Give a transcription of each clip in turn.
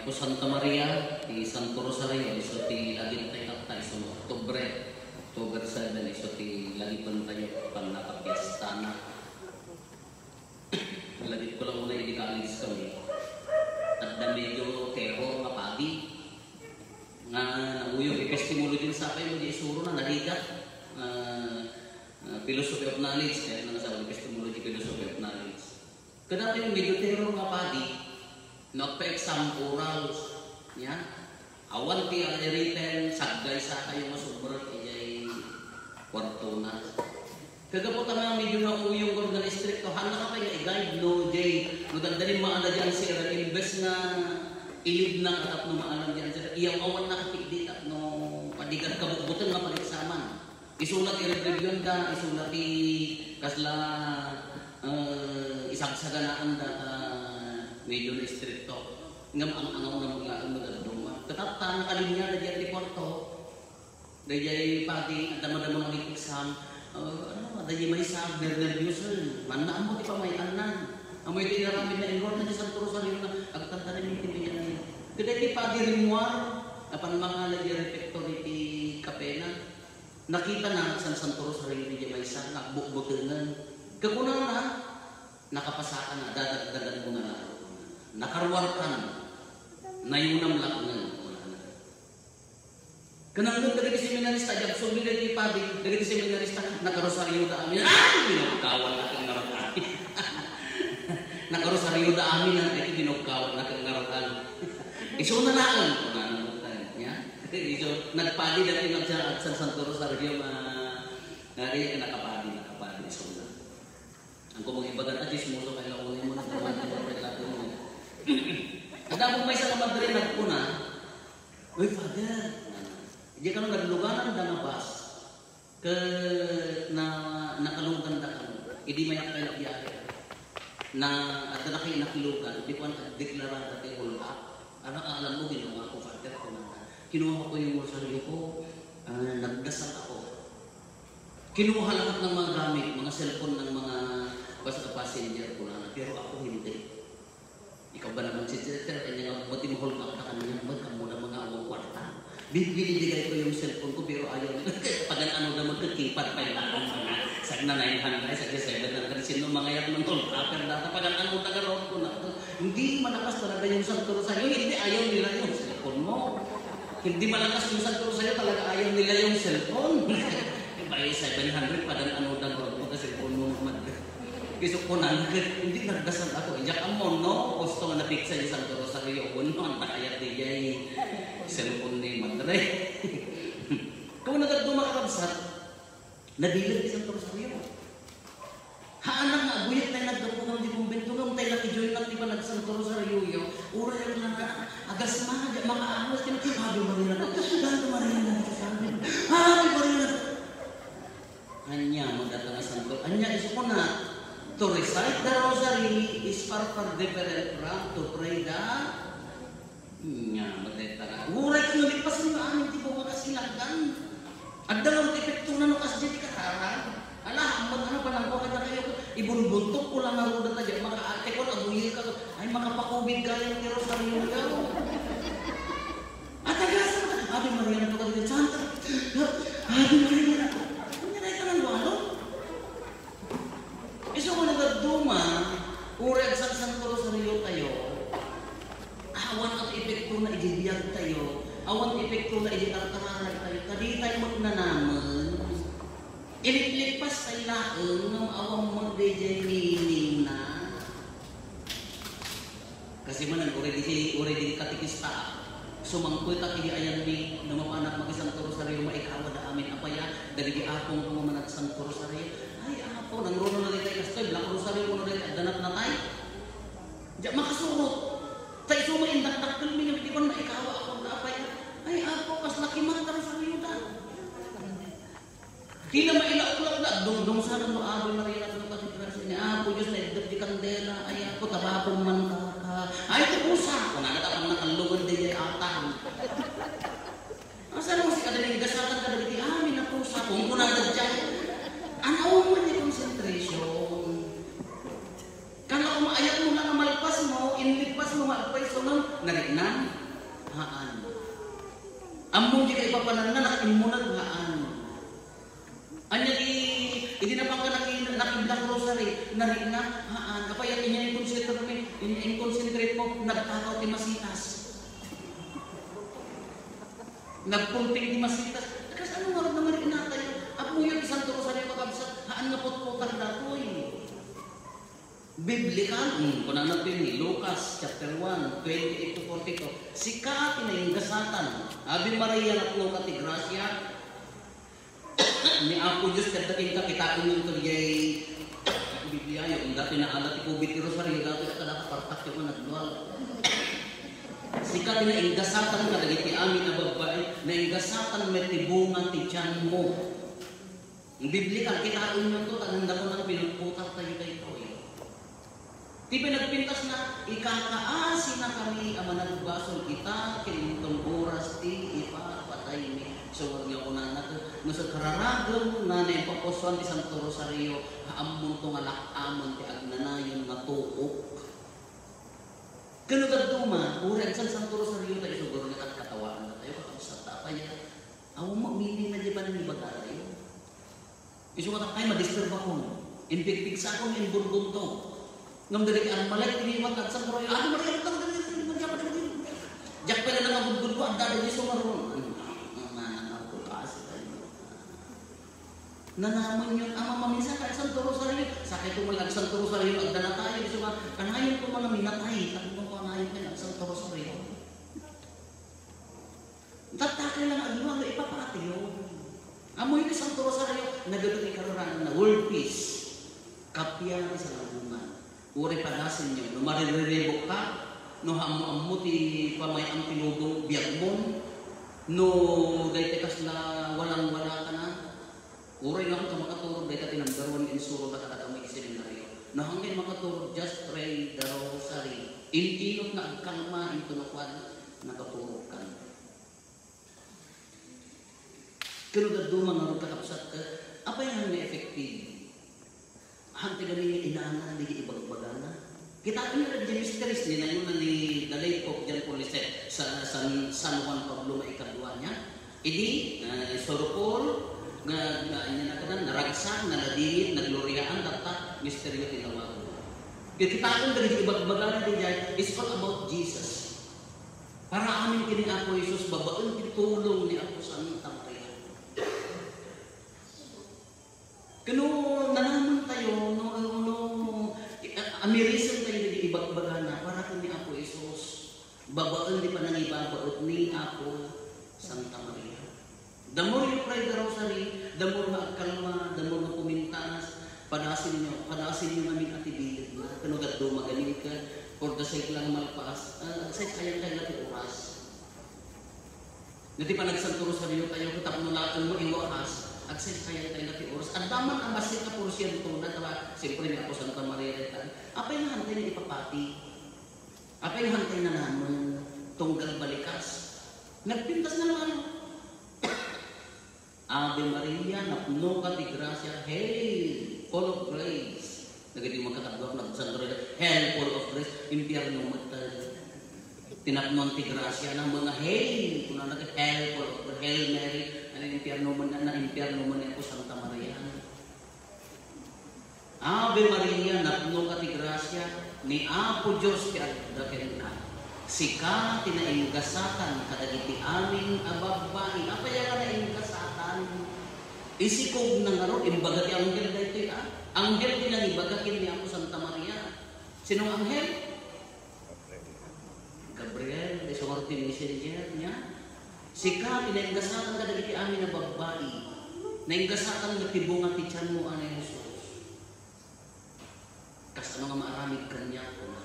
ko Santa Maria, ti Santo Rosario, iso ti lagi tayo kakta, iso October 7, iso ti lagi pa tayo pang nakapiesta na. Lagi ko lang muna i-college kami. At na medyo terror nga pagi. Nga nanguyong epistemiolo din sa akin, medyo isuro na naligat. Philosophy of knowledge, kaya na nasa epistemology, philosophy of knowledge. Kadati yung medyo terror nga pagi, nagpa-exam orals. Yan. Awan ti ang written, saggay sa kayo masubrat, iyay kwarto na. Kagapot ang medyo na uyong ko na istrikto, handa ka kayo i-guide, no, Jay. Nagandalin maala dyan sir, imbes na ilib na katap no maalam dyan sir. Iyang awan na kapigdit at no, padigan kabukbutan nga pag-examan. Isulat i-review ka, isulat kasla isagsaganaan data medyo na istrikto. Ngam ang angaw na maglaan magdaduma. Katapta na kalinya na dyan di Porto. Dayay pati at damadamang exam. Dayay may sab, nervyos manaan mo di pa may anan. Amoy di naramid na enroll na di Santo Rosario na agtanta na yung tindigan niya. Kada di pati rimuar, apan mga lagi refectory ti Kapena. Nakita na sa Santo Rosario ni may sab, nakbukbutungan. Kakunan na, nakapasaka na, dadagdagan mo na nakarwarkan, nayunam lakunan. Kananggan dari seminarista, jab sumbi dari padi, dari seminarista, nakarosaryo da amin. Binukawal na kang ngarotan. Nakarosaryo da amin na ito binukawal na kang ngarotan. Iso na lang. Iso, nagpadi dari nagsa at Santo Rosario, nari nakapadi, iso na. Ang kumang ibagan at ismuso kayo unin mo na naman ang pagkakataon mo. At ako may sa kamadrin nagpuna, uy, Father, hindi ka nung nagluganan na nabas ke na nakalunggan da ka hindi mayak kayo nagbiyahe na at na kayo nakilugan hindi ko ang deklarada kayo hulak alam mo ginawa ko Father ko na kinuha ko yung sarili ko nagdasal ako kinuha lahat ng mga gamit mga cellphone ng mga passenger ko na pero ako hindi ikaw ba naman si Twitter kanya nga buti mahol ka kanya magkamuna mga awang kwarta binibigay ko yung cellphone ko pero ayaw pag ano na magkakipat pa yung mga sa na 900 sa 700 sino mga yak ng tol upper data pag ano tagaroon ko na hindi malakas talaga yung Santo Rosario hindi ayaw nila yung cellphone mo hindi malakas yung Santo Rosario talaga ayaw nila yung cellphone by 700 pag ano tagaroon ko kasi cellphone mo kisok ko na hindi nagdasal ako ijak amon no gusto nga napiksa yung Santo Rosario ko no ang nakayat di cellphone ni Madre. Kung nagduma kakabsat, nabilag di Santo Rosario. Haanang nga, buyat tayo nagdapungang di kumbento nga, tayo nakijoin lang di ba nag-Santo Rosario yun. Ura yung na agas mga ahos, Ave Maria na, Ave Maria na, Ave Maria na. Anya, magdata nga Santo. Anya, iso ko na, to recite the rosary is far different from to pray the matay uray ko nalipas ng amin di ba makasilagan at dalawang epekto na nukas dyan kakaran ano pa nang na kayo ibunbuntok ko lang naruda na dyan makaate ko naguyil ka ay makapakubig ka yung Rosario daw at agasan ka Ave Maria na ito ka dito Santa Ave Maria na nangyay ka ng walo iso ko nagduma uray sa Santo Rosario tayo awan ang epekto na ijibiyag tayo, awan epekto na ijitartararan tayo, kadi tayo magnanaman, ilip-lipas tayo laang ng awang magdejemining na. Kasi manan, already katikista, sumangkoy takili ayan ni, namapanak mag-Santo Rosario, maikawa na amin apaya, daligi akong pumamanat Santo Rosario, ay ako, nangruno na rin tayo kastoy, Black Rosario mo na rin, danap na tayo. Diyan makasurot. Tayo sumaindak-dak kalmi nga hindi ko na ikawa ako na apay. Ay ako, kas laki mga Rosario na. Di na mailaulak na. Dong sana mo Ave Maria na ito kasi niya. Ako Diyos na idap di kandela. Ay ako, tabapong man ka. Ay tubusa. Kung nagatapang nakalungan din yung atang. Asa naman si kadaling gasatan ka dali. Amin na pusa. Kung kunagad dyan. Anaw mo niya concentration. Kala ko maayat mo lang ang malpas mo, inligpas mo malpay, so nang narignan. narina, haan, apa yan inya in-concentrate mo, nagtakaw ti masitas. Nagpunting ti masitas. Kasi ano nga naman rin tayo? At mo yung isang Rosario makabsat, haan nga putputan datoy. Biblical, kung ano natin Lucas chapter 1, 28 to 42. Sika pinainggasatan. Abi Maria na po kati Gracia. Ni Apo Diyos kadating kakitain yung tuligay Biblia yung dati na alat ikubit ni Rosario dati ka nakapartak yung nagdual. Sika pinainggasatan kadagiti amin na babae na inggasatan may tibungan ti tiyan mo. Ang Biblical, kitain nyo to, tananda ko nang pinagputar tayo kayo. Di pinagpintas na ikakaasi na kami ang managbasol kita kinitong oras ti ipapatay ni so wag niyo kunan nato no sa kararagom na naipaposuan ti Santo Rosario haamon to nga lakamon ti agnanayon nga tuok kano kaduma uri ang Santo Rosario tayo siguro nga katawaan na tayo kakausa ta pa ya aw mamili na di ba ni bagay isu ka kay ma-disturb ako inpigpig sa akong inbundon to ngam dari ang malay tiniwat at sa proyo ano mariya tang dari jak pala na mabudbud ko ang dado di sumaron ako kasi nanaman yun ang maminsan kay Santo Rosario sakit tumalag Santo Rosario ang dana tayo di suma kanayon ko mga minatay takong kanayon kay Santo Rosario tatakay lang ang iwalo ipapati yun amoy ni Santo Rosario nagadot ikaroran na world peace kapya sa labungan uri padasin niyo, no maririribok ka, no hamu-amu ti pamay ang pinugong biyagmon, no dahil tekas na walang-wala ka na, uri lang ka makaturog, dahil ka tinamdarwan insuro ka katatamay isinenaryo. No hanggang makaturog, just pray the rosary. Inilot na agkalma, intunukwan, nakaturog ka. Kano gaduma nga rin kakapsat ka, apa yung may effective? Hante kami inaanan di ibag-bagana. Kita ini ada jenis teris ni na yun na ni Dalay Pope John Paul II sa San Juan Pablo na ikaduanya. Idi sorupol nga naragsan, naladingit, nagloriyaan data misteryo tinawag. Kita akan dari ibag-bagana din dyan is all about Jesus. Para amin kini Apo Jesus babaon pitulong ni Apo Santa Maria. Kano nanaman tayo amirisan tayo di ibag-bagana para kami Apo Isus babaan di panangibabaot ni Apo Santa Maria. The more you pray the rosary, the more maagkalma, the more pumintas, padasin nyo namin at ibilid na kanugat do magaling ka for the sake lang malpas say sayang kayo natin oras. Nati pa nagsanto rosaryo tayo katap mo natin mo iwakas at sa kaya tayo natin oras. Ang daman ang basit na puro siya dito na tawa. Siyempre ni Apo Santa Maria Rita. Apa yung hantay na ipapati? Apa yung hantay na naman? Tunggal balikas. Nagpintas na naman. Ave Maria, napuno ka di gracia. Hail, full of grace. Nagiging magkatagwak na Santo Rosario. Hail, full of grace. Impyerno magtay. Tinapnon ti gracia ng mga hail. Kung ano hail, full of grace. Hail Mary. Impyerno man ni Apo Santa Maria. Ave Maria, napuno ka ti gracia ni Apo Diyos ti agdaken ka. Sika tinainggasatan kadagiti amin a babae. Apa yang nainggasatan? Isikog na nga ron, imbaga ti anghel daytoy Anghel tinangibagakin ni Apo Santa Maria. Sinong anghel? Gabriel, de sorti messenger niya. Sika pinainggasatan kadagiti amin na babae. Nainggasatan nga tibungan ti tiyan mo anay Jesus. Kas ano nga maaramig kanya ko na.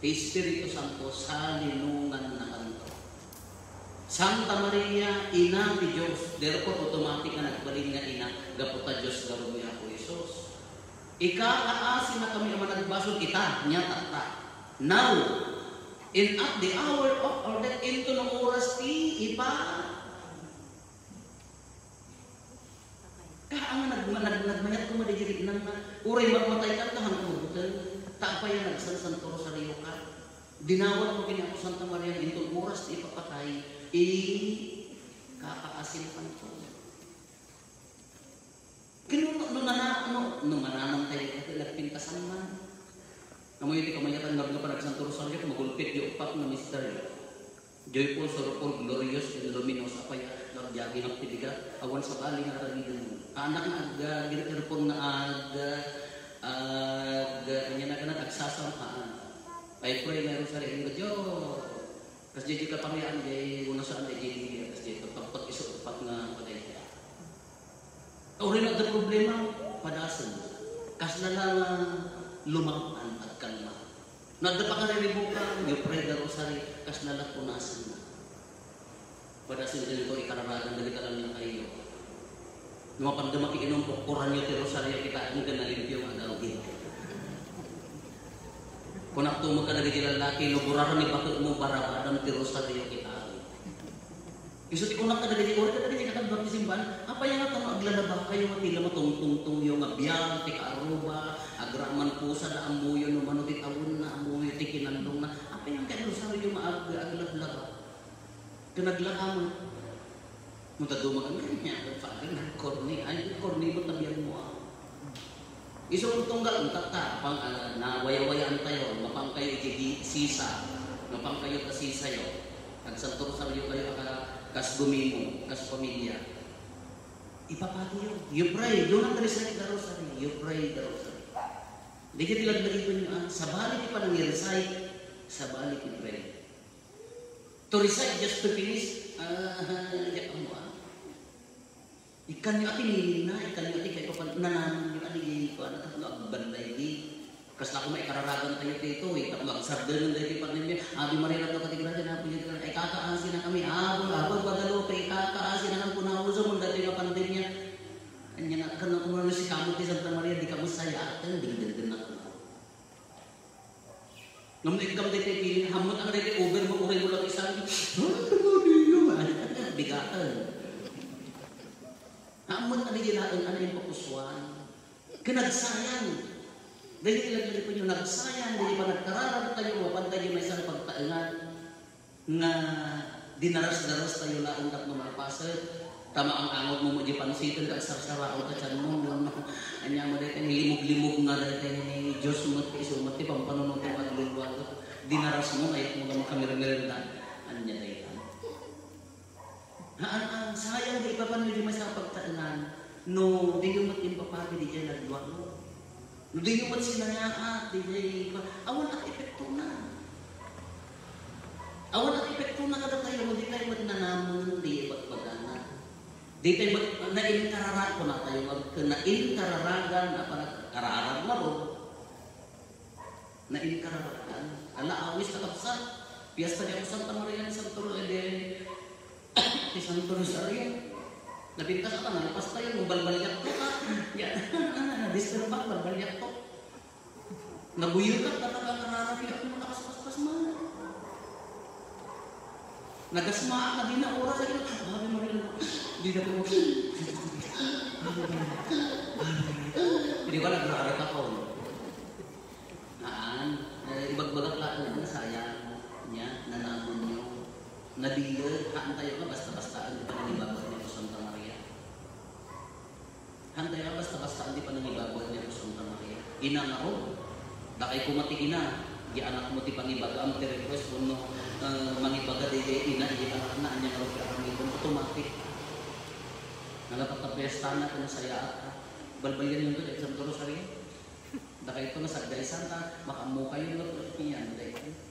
Espiritu Santo sa linungan na kanto. Santa Maria, ina ti Diyos. Therefore, automatic na nagbalin nga ina. Gaputa Diyos, garubi ako Jesus. Ika-aasi na kami ang managbasol kita. Niya tata. Now, in at the hour of our death, into ng oras ti ipa. Kaang nagmayat ko madidirig nang uray magmatay ka tahan ko butel. Taapa yan nagsan Santo Rosario ka. Dinawat mo kini Apo Santa Maria into oras ti ipapatay. Kakaasin pan ko. Kinuno no mananang tayo ito nagpintasan man. Namoy iti kamayatan nga pa nagsanto Rosario magulpit yung upat na mister. Joyful, sorrowful, glorious, and luminous apaya nagyagi ng pidiga awan sa bali nga kaligan. Anak na aga girpon na aga anya na kana agsasamaan. I pray na Rosario ng Diyo. Kasi di ka pamiyaan di una saan di kasi tapos iso upat nga paday. Uri na the problema padasan. Kas na lang lumapan at kalma. Nagdapa ka rin buka, you pray the rosary, kas na lang punasan na. Padasan din ito ikararagan na kita lang niya kayo. Lumapandama kiinom po, kuran nyo ti rosaryo kita, ang ganalimpyo ang agawin. Kung naktumag ka na gajil lalaki, luburaran ni bakit mo barabadang ti rosaryo kita. Iso ti kunak ka na gajil, ka na gajil kakabang simbahan, apa yung nga aglalabak kayo matila mo tungtung yung abiyang, ti kaaruba, agraman po sa na amuyo, no mano ti tawon na amuyo, ti kinandong na, apa yung kaya rosaryo aglalabak. Kanaglakam mo tadumagan kanya, father ng korni, ay korni mo tabihan mo. Isong tunggal ang tata, pang na waya-wayaan tayo, mapang kayo sisa, mapang kayo kasisa yo. Nagsanto Rosario kayo kas gumimo, kas pamilya. Ipapati yun. You pray, do not recite the rosary. You pray the rosary. Hindi ka tilag-lagi ko nyo, sa balik pa nang i-recite, sa balik i-pray. To recite just to finish, ikan nyo ating nilina, ikan nyo ating kayo panananan nyo ating banday di. Kasi ako may kararagan tayo dito, magsardan ng dito pandemya, abi marira to katigrada na pinagkakaroon, ay kakaasin na kami, abang Guadalupe, kakaasin na kami punahuzo mong dati nga pandemya. Anya nga, kanang kumano si Kamot di Santa Maria, di ka masaya, atan, din ako. Namun ikam dito pilih, hamot ang dito over mo, uray mo lang isang, bigatan. Hamot ang dilaan, ano yung pakuswan. Kanagsayang. Dahil ilag-lag po nyo, nagsayang, dahil pa nagkararag tayo, wapan tayo may isang pagtaingan nga dinaras-daras tayo laang kat na malapasat. Tama ang angod mo mo di pansitan, kag sarsarao ka dyan mo, anya mo dahil limog-limog nga dahil ni Diyos mo, isumat, pampanunog mo at lulwag. Dinaras mo, ayat mo naman kamirang-miranda. Anya dahil. Sayang, di pa pa nyo di may isang pagtaingan, no, di yung matin papagi di dyan nagluwag mo. Hindi nyo ba't sinayaan, awan at epekto na. Awan at epekto na kada tayo, hindi tayo ba't nanamon, hindi ba't bagana. Hindi tayo ba't nainkararagan ko na tayo, nainkararagan, kararag na ro. Nainkararagan. Awis na kapsat. Piyesta niya ko Santa Maria, Santo Rosario. Napintas ka, nalapas tayo, balbalyak to ka. Nadisturba, balbalyak to. Nabuyo ka, tataka-kararabi ako makakaspas-pas man. Nagasmaan ka din na oras. Sabi mo rin, hindi na po. Hindi ko nag-raarat ako. Ibagbagat lang na sayang niya, nanamon niyo. Nabiyod, haan tayo ka, basta-bastaan, di pa nangibabat niya po Santa Maria. Haan tayo ka, basta-bastaan, di pa nangibabat niya po Santa Maria. Ina nga ho, dakay kumati ina, di anak mo di pangibaga, ang request mo no, mangibaga di ina, di anak na, anya nga ro pinakamiton, automatic. Nagapagkapesta na, kanasayaat ka. Balbalyan yun doon, Santo Rosario. Dakay ito na sa Santa, makamu kayo na po, iyan, dahil.